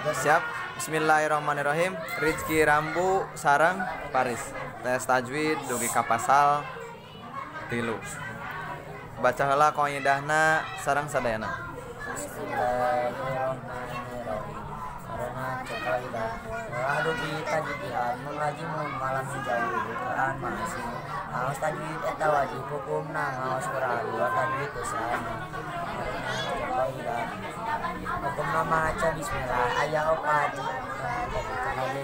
Siap. Bismillahirrahmanirrahim. Rizky Rambu sareng Paris. Tes tajwid dugi ka pasal 3. Baca heula qaidahna sareng sadayana. Bismillahirrahmanirrahim. Karena cekaidah dugi tajwidian mulajimun malam hijau Quran masih ngaos tajwid eta wajib hukumna ngaos Quran dua tajwid usahana. Karena cekaidah hukumna maca bismillah aya opat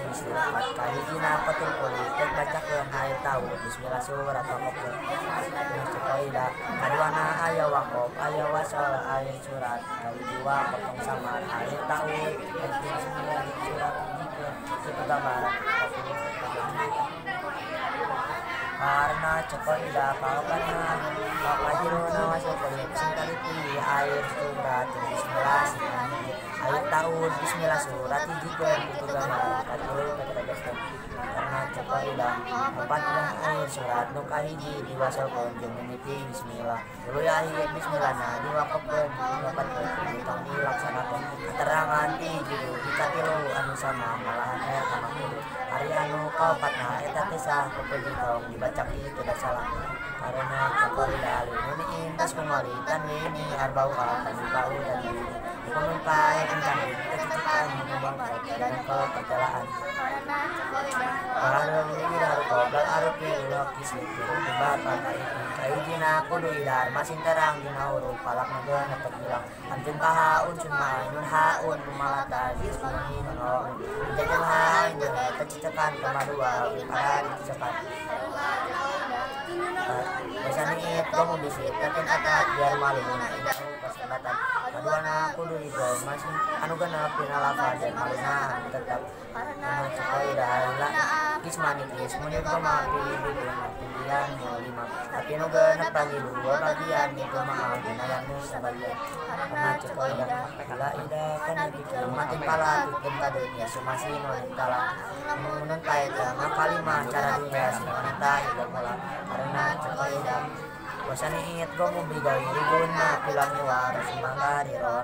bismillah kahijina qatul quli teh bacakeun air tahu bismillah surat al-Qaf. Cekaidah kaduana aya waqaf aya wasal air surat kahiji waqaf tong samar air tahu bismillah surat itu gambaran. Karena cekaidah kaopatna kakajiruna wasal quli singkaliti air surat bismillah air tahun bismillah surat hijikeun itu gambaran katilu kategaskeun. Karena cekaidah opat bulan air surat nu kahiji diwasalkeun jeung mimiti bismillah tuluy akhir bismillahna diwaqafkeun dipatkeun tong dilaksanakeun keterangan ti hiji dugi ka tilu anu sama malahan eta mah kudu ari anu kaopatna eta teh sah pepeji tong dibaca kitu da salah. Karena cekaidah lin tas mengoli tanwini arbau al bau dan hukum pae encan kecucukan bangkrut dan kepercalaan. Kalau idar qoblal arufi lokis itu bapak kaijina kudu idar masing terang dina huruf falak naga netep hilang antum kaha unsun ma'inun haun rumalata jismuhi nun jajal hain tecicekan kemadua para dicicekan Basani gomu bisit tatin atat biar malu idahu pasebatan kaduana kudu igo masing anu genep dina lafal dan maluna anu tetep anu cekaidah la kismani kismunir goma piduguna pilihan lima tapi nu genep bagi dua bagian itu mah dina yang sabagian karena cekaidah la ida kana bikin matin pala bikin kadunya sumasi nun tala nun pae jangan kalimah cara dunya sinoneta igo mula karena cekaidah wasani it gomu bigairi guna pilang war sumangga rirono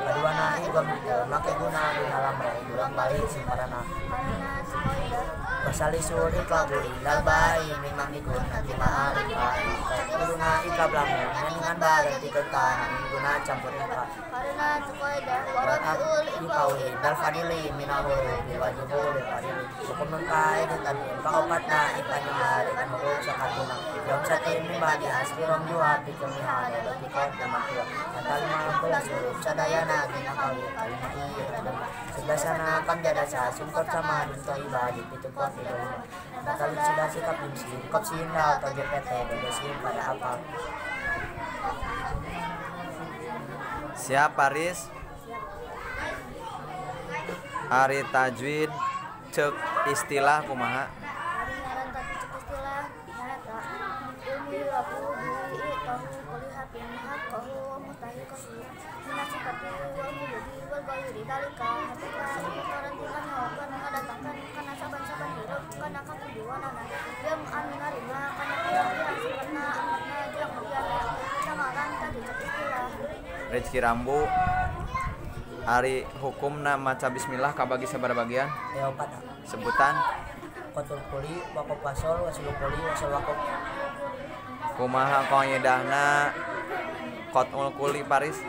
kaduana igo make guna dina lamre dulang balik simparana wasalisul iklabul ilal bai mimang diguna tima alif guna iklab lamun dengan baganti kentan guna campur iklab waratul ipawi dal fadili minal hurufi wajibul fadili hukum mengkai tanwin kaopatna ipanyuha dengan huruf sakatuna jam satin mimba di asri romjuha pikemiha dotikot damakua kata 15 huruf sadayana dina kawin kalima iya sebelasana kam jadasa sungkot sama dun toiba di pitu kot di lima kata sudah sikap dimsin kop sin dal atau JPT dodosin pada apa. Siap Paris. Ari tajwid cek istilah kumaha? Rizky Rambu ari hukumna maca bismillah kabagi sabaraha bagian? Ya opat. Sebutan qatul quli waqaf wasol wasul quli wasol waqaf. Kumaha qaidahna qatul quli Paris?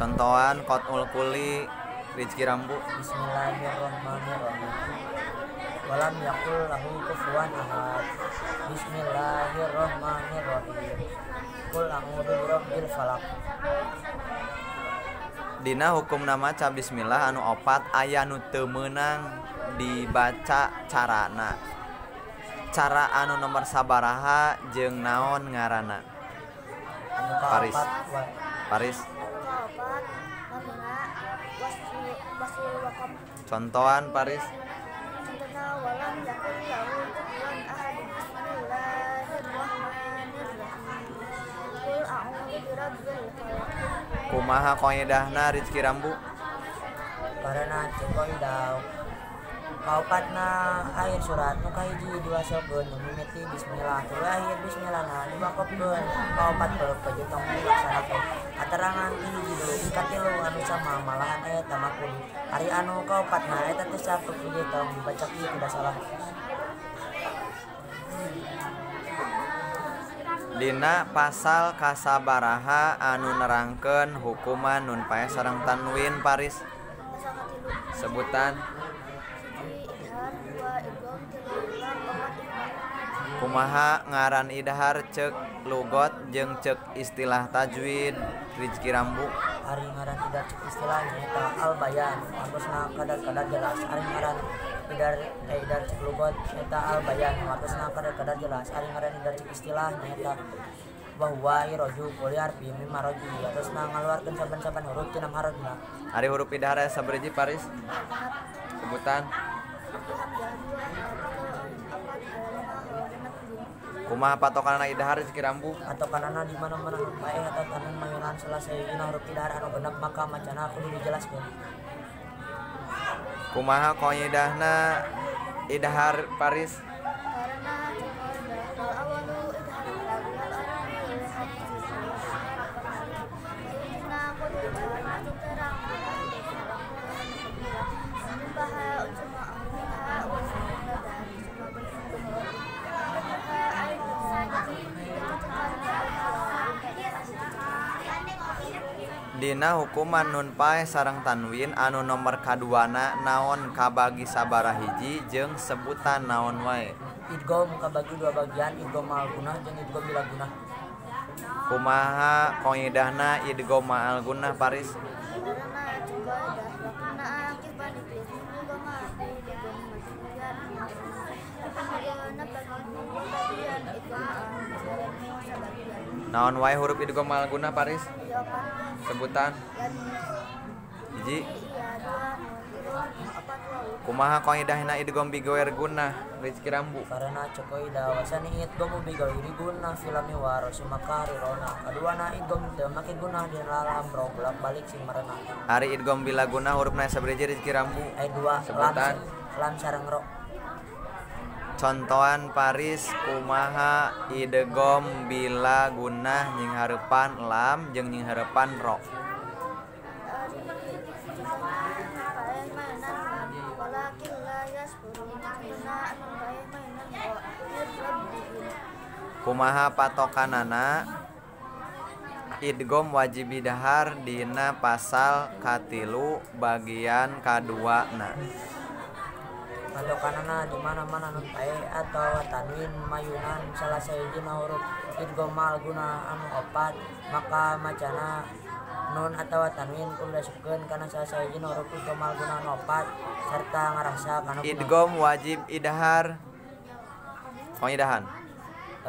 Contohan qatul quli Rizky Rambu. Bismillahirrahmanirrahim. Walam yakul lahu kufuwan ahad. Bismillahirrahmanirrahim. Qul a'udzu birabbil falaq. Dina hukumna maca bismillah anu opat aya nu teu meunang dibaca carana. Cara anu nomor sabaraha jeung naon ngaranna? Paris. Paris. Contohan Paris. Kumaha qaidahna Rizky Rambu? Karena cekaidah Kaopatna akhir surat nu kahiji diwasilkeun nu mimiti bismillah tuluy akhir bismillahna diwakofkeun. Kaopat pepeje tong dilaksanakeun. Katerangan ti hiji dugi ka tilu anu sama malahan eta mah kudu. Ari anu kaopatna eta teu sah pepeje tong dibaca kieu kuda salah. Dina pasal kasabaraha anu nerangkeun hukuman nun paeh sareng tanwin Paris? Sebutan. Kumaha ngaran idhar ceuk lugot jeung ceuk istilah tajwid Rizky Rambu? Ari ngaran idhar ceuk istilah nyaeta al bayan, hartosna kadar-kadar jelas. Ari ngaran idhar ceuk lugot nyaeta al bayan, hartosna kadar-kadar jelas. Ari ngaran idhar ceuk istilah nyaeta bahwa iroju kulli harfi mimma roji, hartosna ngaluarkeun saban-saban huruf tina mahrajna. Ari huruf idhar aya sabaraha Paris? Sebutan. Kumaha patokanana idhar Rizky Rambu? Patokanana di mana-mana nun paeh atau tanwin mayunan salah sahijina huruf idhar anu genep maka macana kudu dijelaskeun. Kumaha qaidahna idhar Paris? Dina hukuman nun paeh sareng tanwin anu nomer kaduana naon kabagi sabaraha hiji jeung sebutan naon wae? Idgham kabagi dua bagian, idgham ma'al gunnah jeung idgham bila gunnah. Kumaha qaidahna idgham ma'al gunnah Paris? Naon wae huruf idgham ma'al gunnah Paris? Sebutan. Hiji. Kumaha qaidahna idgham bi ghairi gunnah Rizky Rambu? Karena ceuk qaidah wasani idgham bi ghairi gunnah filami wa maka rirona. Kaduana idgham teu make gunnah dina lamro bolak-balik sing marena. Ari idgham bila gunnah hurufna sabaraha Rizky Rambu? Aya dua. Sebutan. Lam sareng ro. Contohan Paris kumaha idgham bila gunnah nyinghareupan lam jeung nyinghareupan ro? Kumaha patokanana idgham wajib idhar dina pasal katilu bagian kaduana? Patokanana di mana-mana nun paeh atau tanwin mayunan salah sahijina huruf idgham ma'al gunnah anu opat maka macana nun atawa tanwin kudu diasupkeun kana salah sahijina huruf idgham ma'al gunnah anu opat sarta ngarasa kana idgham wajib idhar qaidahan.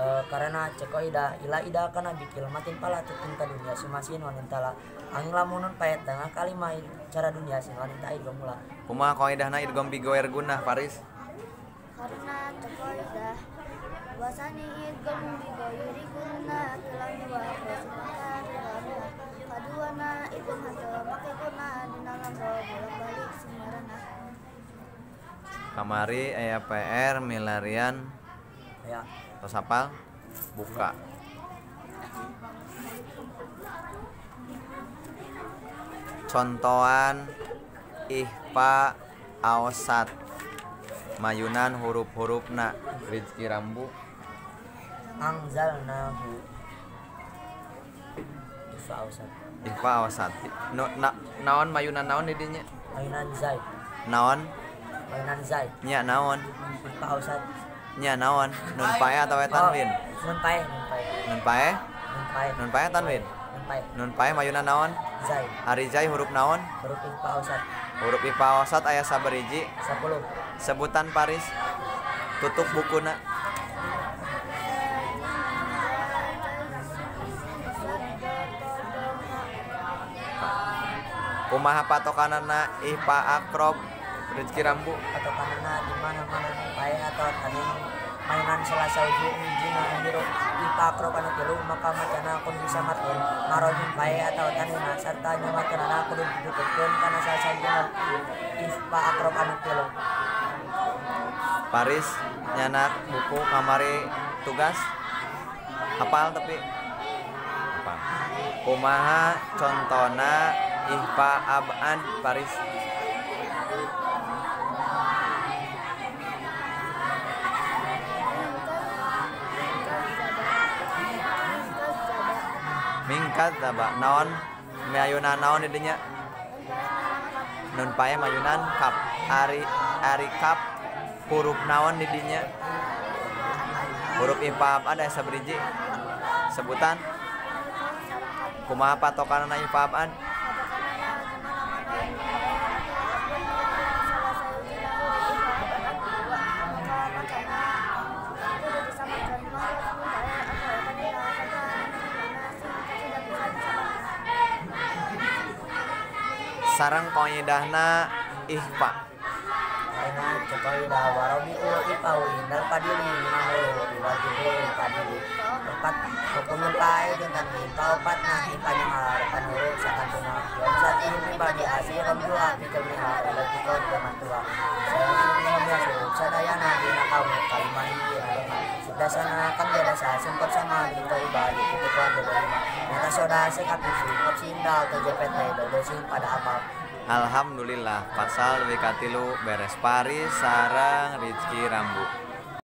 Karena ceuk qaidah ila ida kana bikil matin pala tutin ka dunya sumasin wanintala angin lamun nun paeh tengah kalimah cara dunya sin wanita idgham mula. Kumaha qaidahna idgham bi ghairi gunnah Paris? Karena ceuk qaidah wasani idgham bi ghairi gunnah filami wa maka kaduana idgham henteu make gunnah dina lamro bolak-balik sing marana. Kamari aya PR milarian ya. Tos hafal? Buka. Contohan ihfa awsat mayunan huruf-hurufna Rizky Rambu. Anzalnahu ihfa awsat. Ihfa awsat. No, naon mayunan naon di dinya? Mayunan zai. Naon? Mayunan zai. Nya naon? Ihfa awsat. Nya naon? Nun paeh atawa tanwin? Nun paeh, nun paeh. Nun paeh? Nun paeh. Nun paeh tanwin? Nun paeh. Nun paeh mayunan naon? Zai. Ari zai huruf naon? Huruf ihfa awsat. Huruf ihfa awsat aya sabaraha hiji? 10. Sebutan Paris. Tutup bukuna. Kumaha patokanana ihfa akrob Rizky Rambu? Patokanana di mana-mana nun paeh atau tanwin mainan salah sahijina huruf ihfa akrob anu tilu maka macana kudu disamarkeun marojun paeh atau tanwinna sarta nyamarkeunana kudu didukutkeun kana salah sahijina ihfa akrob anu tilu. Paris nyanak buku kamari tugas hafal tapi hafal. Kumaha contona ihfa ab'ad Paris? Mingkat taba naon mayunan naon di dinya? Nun pae mayunan kap ari ari kap huruf naon di dinya? Huruf ihfa ab'ad aya sabriji sebutan. Kumaha patokanna ihfa ab'ad? Sareng qaidahna ihfa. Karena cekaidah warabiu ipau indal padili minahuru wajibul padili. Empat hukum pai dengan ipa opat na ipa yang harapan huruf sakantuna. Saat ini bagi asih dua pikir miha logikon tua. Saya sadayana dina kamu kalimah Dasana kan jadasa sempat sama di bali kutukan lima. Mata soda sekap singkop sindal TJPT dodosin pada apal. Alhamdulillah pasal WK 3 beres Paris sareng Rizky Rambu.